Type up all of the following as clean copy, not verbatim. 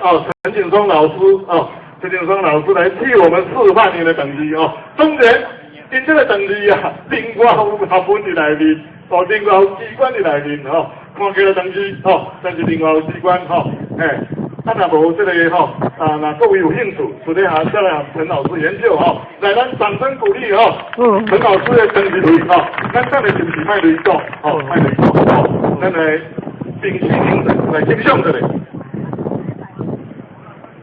哦，陳景松老師哦，陳景松老師來替我們示範𪜶的長字哦。當然，𪜶這個長字啊，另外有學問佇內面，哦，另外有機關佇內面吼，看起來長字吼，但是另外有機關吼，嘿，啊，若無這個吼，啊，若各位有興趣，私底下再來和陳老師研究吼，來，咱掌聲鼓勵吼，陳老師的長字槌吼，咱等下是毋是莫雷講，吼，莫雷講，吼，咱來屏息凝神來欣賞一下。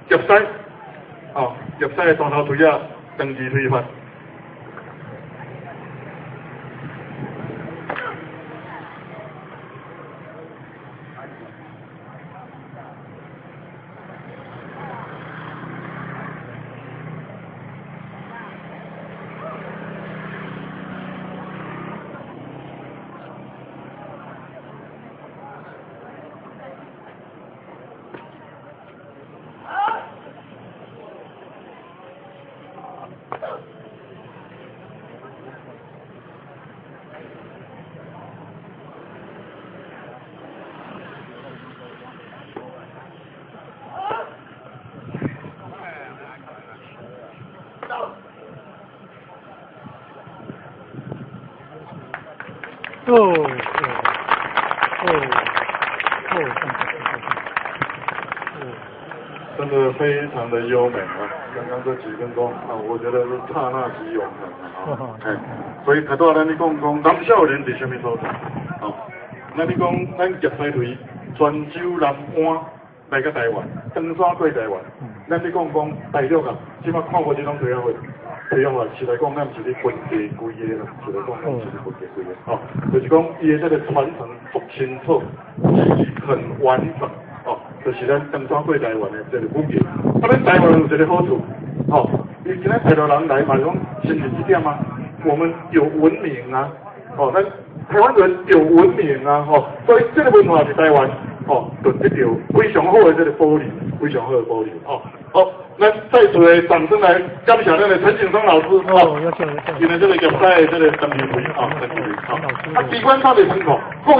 夾西，哦，夾西的彈頭槌仔，長字槌法。哦哦哦哦，真的非常的優美啊！剛剛這幾分鐘啊，我覺得是剎那即永恆啊！哎，所以頭拄仔咱咧講講南少林佇啥物所在？哦，咱咧講咱夾西槌泉州南灣來到台灣，唐山過台灣。咱咧講講大陸啊，這擺看無這種槌仔法，槌仔法是來講，咱毋是咧分地規个啦，是來講咱毋是咧分地規个，哦，就是講伊的這個傳承足清楚，記憶很完整，哦，就是咱唐山過台灣的這個武藝。啊，咱台灣有一個好處，吼，伊今仔大陸人來嘛是講承認這點啊，我們有文明啊，哦，咱台灣人有文明啊，吼，所以這個文化佇台灣，吼，就得到非常好的這個保留，非常好的保留，吼。好，咱再次的掌聲來感謝咱的陳景松老師，吼，今日這個夾西的這個長字槌，啊，長字槌，啊，機關拍袂成功。